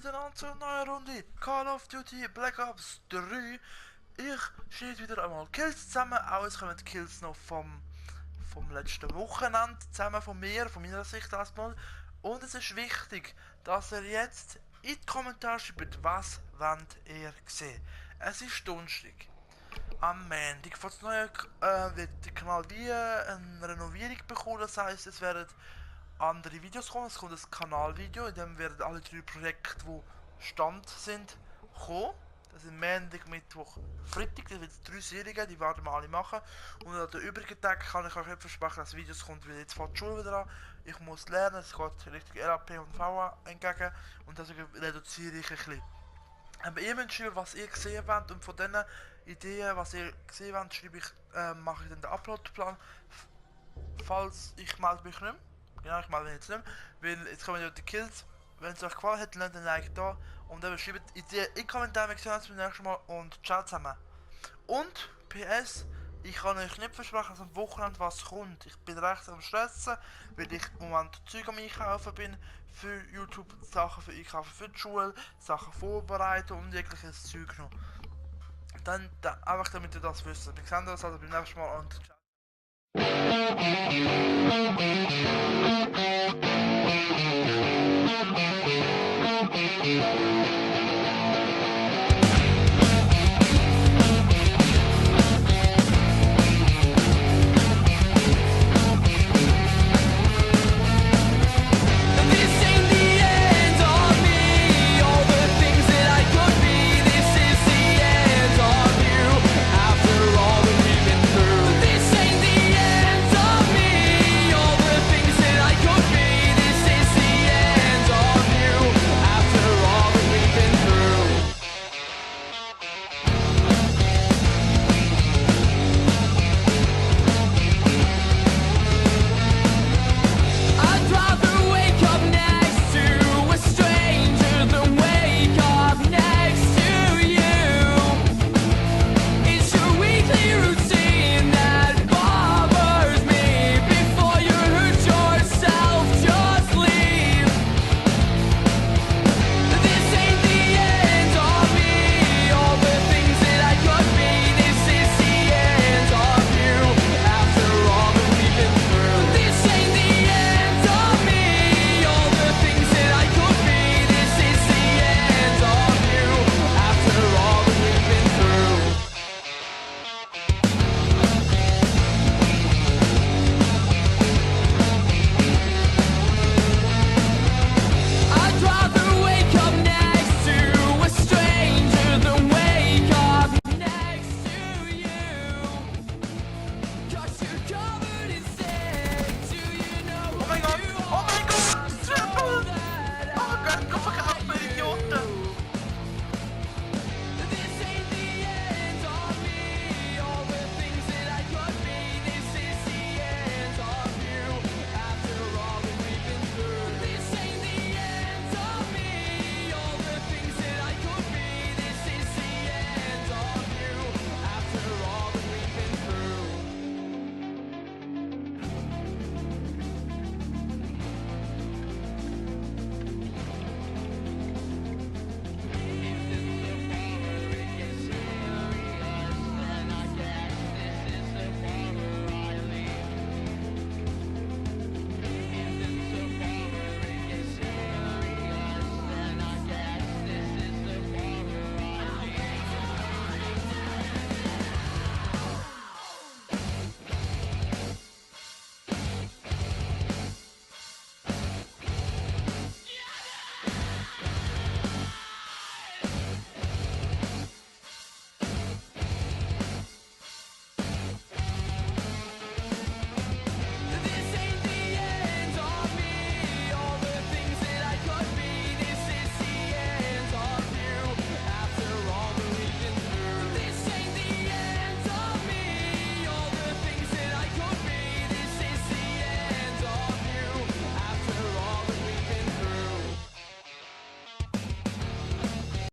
miteinander zu einer neuen Runde Call of Duty Black Ops 3. Ich schneide wieder einmal Kills zusammen, auch es kommen die Kills noch vom letzten Wochenende zusammen von meiner Sicht erstmal. Und es ist wichtig, dass ihr jetzt in die Kommentare schreibt, was wollt ihr sehen. Es ist Donnerstag. Am Montag von das neue wird der Kanal wie eine Renovierung bekommen, das heisst, es werden andere Videos kommen, es kommt ein Kanalvideo, in dem werden alle 3 Projekte, die Stand sind, kommen. Das sind Montag, Mittwoch, Freitag, das wird 3 Serien, die werden wir alle machen. Und an den übrigen Tagen kann ich euch nicht versprechen, dass Videos kommt, weil jetzt fängt die Schule wieder an. Ich muss lernen, es geht Richtung RAP und VA entgegen und deswegen reduziere ich ein bisschen. Aber ihr müsst schreiben, was ihr gesehen habt, und von diesen Ideen, was ihr gesehen habt, schreibe ich, mache ich dann den Uploadplan. Falls ich melde mich nicht mehr. Genau, ich melde mich jetzt nicht mehr, weil jetzt kommen ja die Kills. Wenn es euch gefallen hat, lasst ein Like da und dann schreibt Ideen in die Kommentare. Wir sehen uns beim nächsten Mal und ciao zusammen. Und PS, ich kann euch nicht versprechen, dass am Wochenende was kommt. Ich bin recht am Stressen, weil ich im Moment Zeug am Einkaufen bin für YouTube, Sachen für Einkaufen für die Schule, Sachen vorbereiten und jegliches Zeug noch. Dann einfach damit ihr das wisst. Wir sehen uns also beim nächsten Mal und ciao.